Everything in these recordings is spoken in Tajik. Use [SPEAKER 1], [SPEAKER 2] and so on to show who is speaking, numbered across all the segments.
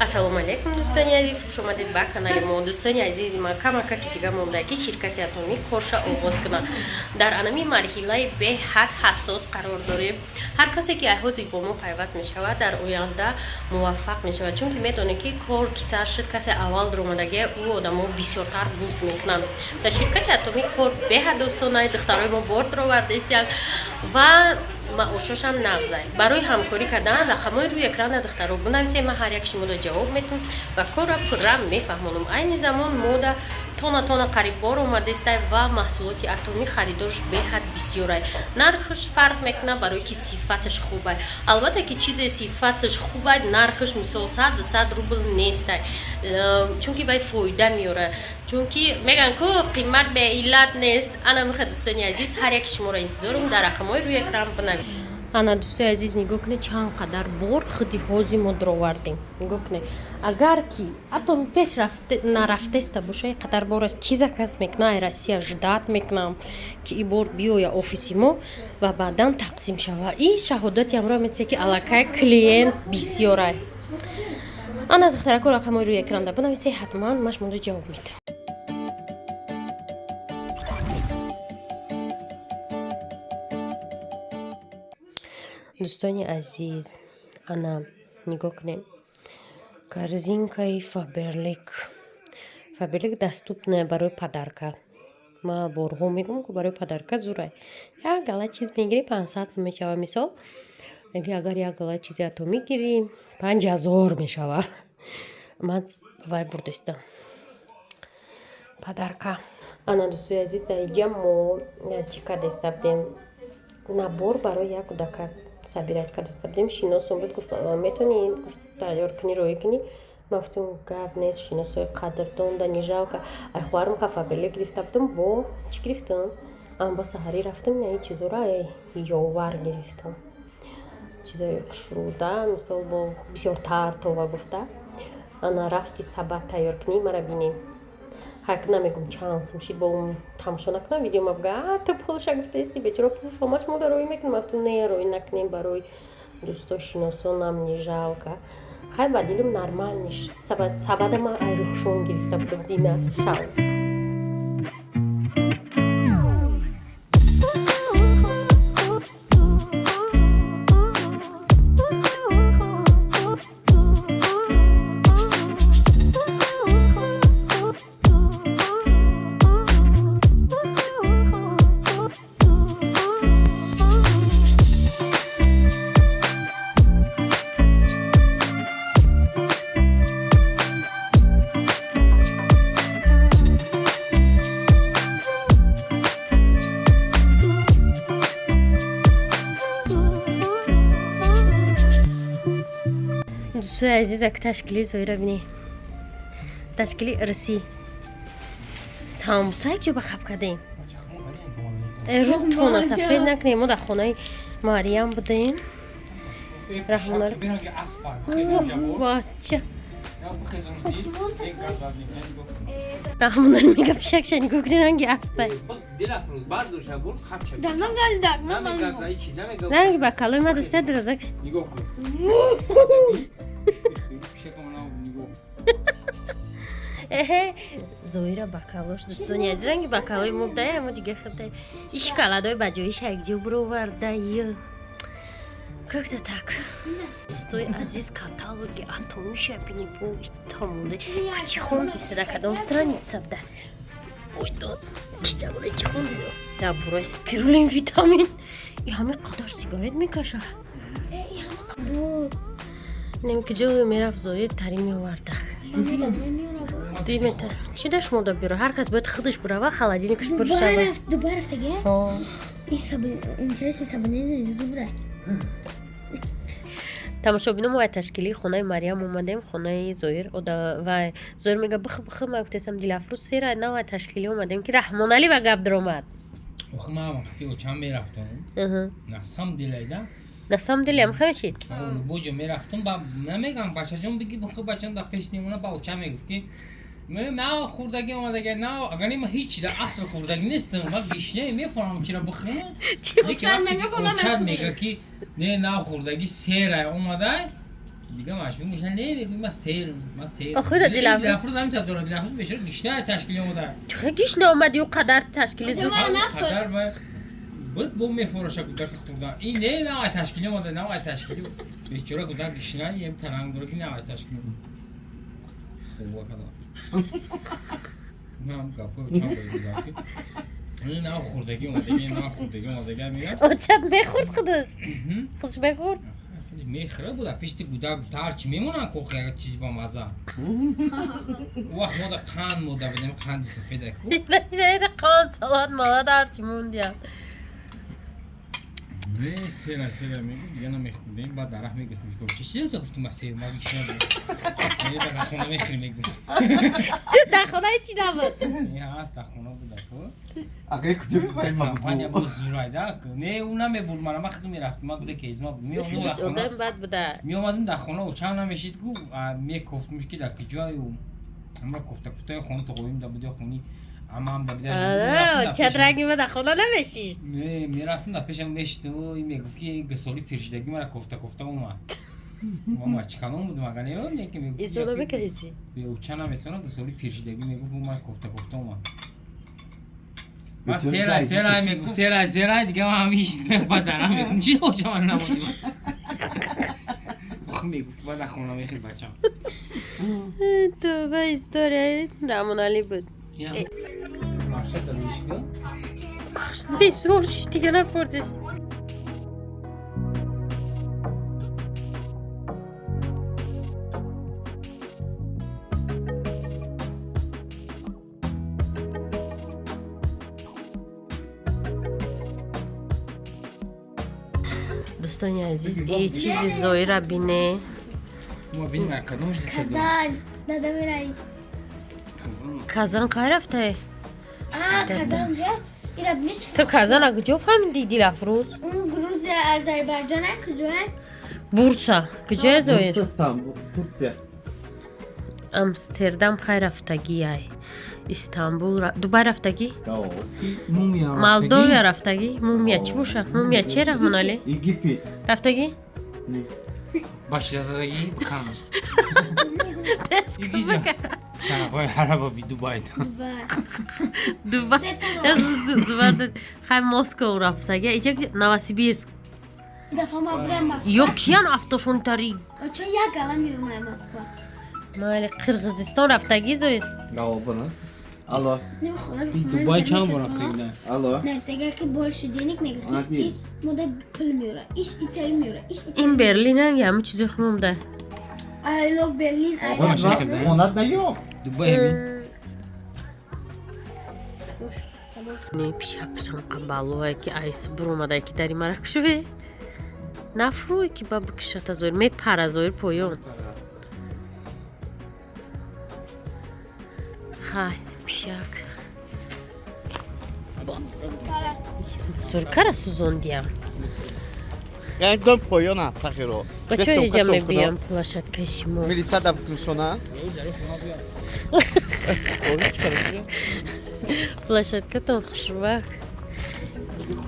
[SPEAKER 1] Ассалому алайкум, дӯстони азиз, хуш омадед ба канали мо. Дӯстони азизи ман, камакаки дига монда, ки ширкати Атомӣ корша оғоз кунад. Дар анами марҳилаи беҳад ҳассос қарор дорем. Ҳар касе ки ҳозир бо мо пайваст мешавад, дар оянда муваффақ мешавад, чунки медонед, ки кор ки сар шуд, касе аввал дуромадагия, ӯ одамо бисёртар бурд мекунанд. Дар ширкати Атомӣ кор беҳад осонай. Духтарои мо бор дуровардаистиянд ва маошошам нағзай. Барои ҳамкорӣ кардан рақамҳои рӯи экрана, духтаро, бинависед. Ман ҳар як шуморо ҷавоб метум ва корра пурра мефаҳмонам. Айни замон мода тона тона қариб бор омадестай ва маҳсулоти Атомӣ харидорш беҳад бисёрай. Нархш фарқ мекунад, барое ки сифаташ хубай. Албатта, ки чизе сифаташ хубай, нархш мисол 100-200 рубл нестай, чунки вай фоида меёрад, чунки мегӯянд ку қимат беиллат нест. Ана миха, дӯстони азиз, ҳар яки шуморо интизорум. Дар рақамҳои рӯи экран бинавед. Ана, дӯстои азиз, нигоҳ кунед, чанд қадар бор худи ҳози мо дуровардем. Нигоҳ кунед, агар ки Атоми пеш нарафтеста боша, ин қадар бор ки заказ мекунад? Ай Россия ждать мекунам, ки и бор биёя офиси мо ва баъдан тақсим шава. И шаҳодати ҳамроҳ метиҳад, ки аллакай клиент бисёрай. Ана, духтарако, рақамҳои рӯи экранда бинависед, ҳатман ман шуморо ҷавоб медиҳам. Дӯстони азиз, ана нигоҳ кунед, корзинкаи Фаберлик. Фаберлик доступная барои подарка. Ма борҳо мегӯм, ку барои подарка зурай. Як гала чиз мегирӣ, 500 сум мешава. Мисол, агар як гала чизи Атомӣ гирӣ, 5000 мешава. Ман вай бурдистам подарка. Ана, дӯстои азиз, дар инҷа мо чӣ кардеста будем? Набор барои як кӯдака собирать кардеста будем. Шиносом буд, гуфт, метавонӣ, гуфт, тайёр кунӣ, роӣ кунӣ. Ман гуфтам, гап нест, шиносои қадрдон да не жалко. Ай хоҳарам ха Фаберлик гирифта будам, бо чӣ гирифтам? Ба саҳарӣ рафтам, ин чизоро ёвар гирифтам, чизои хушрӯда, мисол, бо бисёртар това гуфта. Ана рафти сабат тайёр кунӣ, мара бинем. Ҳак намегум чанд сум шид, бо тамошо накунам видео, ма буга, ту пулша гуфтаисти, бечора, пул сомаш мо роӣ мекунем. Ман гуфтам, не, роӣ накунем, барои дӯсто шиносонам не жалко. Хай, ба дилам нормально шид. Сабада ман айрухшон гирифта будам дина шав. Дӯстои азиз, ак ташкили Зоира бинӣ, ташкили ирсӣ. Самбуса як ҷо ба хаб кардем, рутона сафед накунем. Мо дар хонаи Мариям будем. Раҳмонали бача Раҳмонали мега, пишакша нигоҳ кунӣ, ранги аспай, ранги бакалои ма дошта дирозакш.
[SPEAKER 2] Нигоҳ кун.
[SPEAKER 1] Эҳе, Зоира бакалош, дӯстони азиз, ранги бакалои мо будая, мо дига хелдай и шоколадои ба ҷоиша якҷо бировардай. Как-то так. Дӯстои азиз, каталоги Атомиша бини, бо итамонда чӣ хондиста, кадом страница буда? Ой, до чи дар бораи чӣ хонди? Дар бораи спирулин, витамин. И ҳамин қадар сигарет мекаша. Нем куҷо мерафт Зоир, тарӣ меоварда. Чӣ да шумо да биро? Ҳар кас бояд худаш бирава, холодильникаш пур шава.
[SPEAKER 3] Дубай рафтаге? Интересно, сабонези дубай.
[SPEAKER 1] Тамошобино, мо ташкилии хонаи Мариям омадем, хонаи Зоир ва Зоир мега, бих, бих. Ма гуфтесам, Дилафрӯз сера нава. Ташкилӣ омадем, ки Раҳмоналӣ ва гап даромад.
[SPEAKER 2] Охи, ман вақти очам мерафтам, на самом деле да.
[SPEAKER 1] На самом деле ам хамешид.
[SPEAKER 2] Боҷо мерафтам, ба намегам, бачаҷон, биги, бихи, бачан да пеш немона. Ба очам мегуфт, ки на хурдагӣ омадага, на агар ма ҳеҷ да асл хурдагӣ нестам, ма гишне мефаҳмам, чира бихӯрам. Лекин вақте ки очат мега, ки не, на хурдагӣ серай омадай. Дига маҷбур мешан, не мегӯй, ма серм, ма сер.
[SPEAKER 1] Охира Дилафрӯз.
[SPEAKER 2] Дилафрӯз ҳамин та дорад, Дилафрӯз бешора гишна ташкили омада.
[SPEAKER 1] Чӣ гишна омади ӯ қадар ташкили зуд?
[SPEAKER 3] Мара нахӯрд.
[SPEAKER 2] Қадар ва буд бо мефороша гудаки хурда. Ин не навай ташкили омада, навай ташкили. Бечора гудак гишна ем таланг дора ки навай ташкили. Хуб када. Нам гапо чам гудаки. Ин нав хурдагӣ омадагӣ, нав хурдагӣ омадагӣ мегӯяд.
[SPEAKER 1] Очат мехӯрд худаш? Худаш мехӯрд?
[SPEAKER 2] Мехӯра буда, пешти гудак гуфта ҳарчи мемонанд кохи як чизи ба маза. У вақт мода қанд мода будем, қанди сафеда ку.
[SPEAKER 1] Қанд, салат, малат ҳарчи мондиям.
[SPEAKER 2] Не, сера, сера мегуфт, дига намехӯрдем, баъд дарахт мегуфт, мегуфт, чӣ чиз гуфтум, ма сер, ма гишна буд. Не, дар хона мехӯрем, мегуфт.
[SPEAKER 1] Дар хона ҳечи набуд.
[SPEAKER 2] Не, ҳаст, дар хона буда ку.
[SPEAKER 4] Агар куҷо мебарем ма
[SPEAKER 2] Компания
[SPEAKER 4] буд?
[SPEAKER 2] буд зурайда. Не, ӯ намебурд мана, ман худам мерафтам, ман гуда кезма буд. Меомадам дар хона.
[SPEAKER 1] Одам бад буда.
[SPEAKER 2] Меомадам дар хона, очам намешид ку, мекофтмш ки дар куҷою. Ҳамра кофта кофтаи хона тоғоим да буд, хони амам да буд.
[SPEAKER 1] Очат ранги ма дар хона намешишт.
[SPEAKER 2] Не, мерафтам дар пешам мешидам, ин мегуфт ки гусоли пиршидагӣ мара кофта кофта омад. Ма мачкалон будам, ага не, не ки мегуфт.
[SPEAKER 1] Исо намекардӣ?
[SPEAKER 2] Беуча наметавонам, гусоли пиршидагӣ мегуфт, ман кофта кофта омад. Ман серай, серай мегуфт, серай, серай, дига ман ҳамиш баъд дарам мегуфт, чӣ оча ман намоди. Охи мегуфт, баъд дар хона мехӯрд бачам.
[SPEAKER 1] Тоба, историяи Рамоналӣ буд.
[SPEAKER 2] Мақсад дадиш ку?
[SPEAKER 1] Бесур шид, дига нафурдиш. Дӯстони азиз, и чизи зоира бине.
[SPEAKER 2] Ма бинем, кадомаш дӯст дорам.
[SPEAKER 3] Казан. Дада мераи.
[SPEAKER 2] Казан.
[SPEAKER 1] Казан кай рафтае?
[SPEAKER 3] А, Казан ҷа? Ира биниш.
[SPEAKER 1] Ту Казана куҷо фаҳмидӣ, Дилафрӯз?
[SPEAKER 3] Он Грузия, Азербайҷон куҷое?
[SPEAKER 1] Бурса куҷое, Зоир?
[SPEAKER 4] Истанбул, Турция.
[SPEAKER 1] Амстердам хай рафтагиай. Истанбул, Дубай рафтагӣ?
[SPEAKER 2] Мумия.
[SPEAKER 1] Молдовия рафтагӣ? Мумия чӣ боша? Мумия че, Раҳмоналӣ?
[SPEAKER 4] Египет.
[SPEAKER 1] Рафтагӣ?
[SPEAKER 2] Башразадагӣ бикан.
[SPEAKER 1] Дастка
[SPEAKER 2] Егиза.
[SPEAKER 1] бика.
[SPEAKER 2] Шарафҳои араба би Дубай.
[SPEAKER 3] Дубай.
[SPEAKER 1] Дубай.
[SPEAKER 3] Се та
[SPEAKER 1] Хай Москов рафтагӣ. Иҷа Новосибирск.
[SPEAKER 3] Дафа ма бурам Москва.
[SPEAKER 1] Ё киян автошонтари?
[SPEAKER 3] Оча як галам юрмай Москва.
[SPEAKER 1] Майли, Қирғизистон рафтагӣ, Зоир?
[SPEAKER 4] Ҷавобана. Алло,
[SPEAKER 3] Намехонам.
[SPEAKER 2] Дубай чанд бор рафтагӣ?
[SPEAKER 4] алло.
[SPEAKER 3] Нависага ки больше денег мегӯ
[SPEAKER 4] Ади.
[SPEAKER 3] ки мода пул меёра. Иш Италия меёра. Иш
[SPEAKER 1] Ин Берлин ҳами чизи хумумда.
[SPEAKER 3] I love Berlin. I love
[SPEAKER 4] Онат наё.
[SPEAKER 2] Дубай ҳамин.
[SPEAKER 1] Не, пишакшам қабалое ки айс буромадай ки дари мара кушве. Нафрӯй ки ба бикшата Зоир, мепара Зоир поён. Хай, пишак. Зоир кара сӯзондиям.
[SPEAKER 4] Гандом поён аст сахиро.
[SPEAKER 1] Ба чо иҷа мебиям площадкаи шумо?
[SPEAKER 4] Милиса да бутуншона.
[SPEAKER 1] Площадкатон хушрӯбак.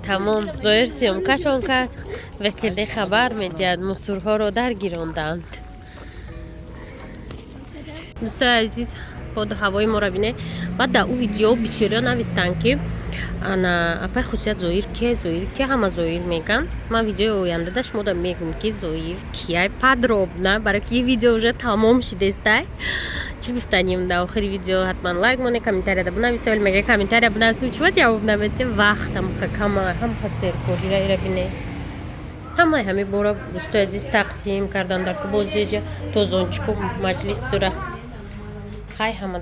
[SPEAKER 1] Тамом, Зоир съёмкашон кард. ВКД хабар медиҳад, мусурҳоро даргиронданд. Дӯстои азиз, боду ҳавои моро бине. Баъд дар ӯ видео бисёриҳо навистанд ки ана апай хусусият Зоир кия, Зоир кия, ҳама Зоир меган. Ман видеои ояндада шумода мегум ки Зоир кия подробно, барои ки видео уже тамом шидестай. Чӣ гуфтанем дар охири видео? Ҳатман лайк моне, комментарияда бинависед. Вале мега комментария бинависем, чува ҷавоб намедиҳем? Вақтам кама, ҳамха серкорира ира бине. Ҳамаи ҳами бора дӯстои азиз тақсим кардан дар кубозиҷа тозончику маҷлис дора. Хай ҳама.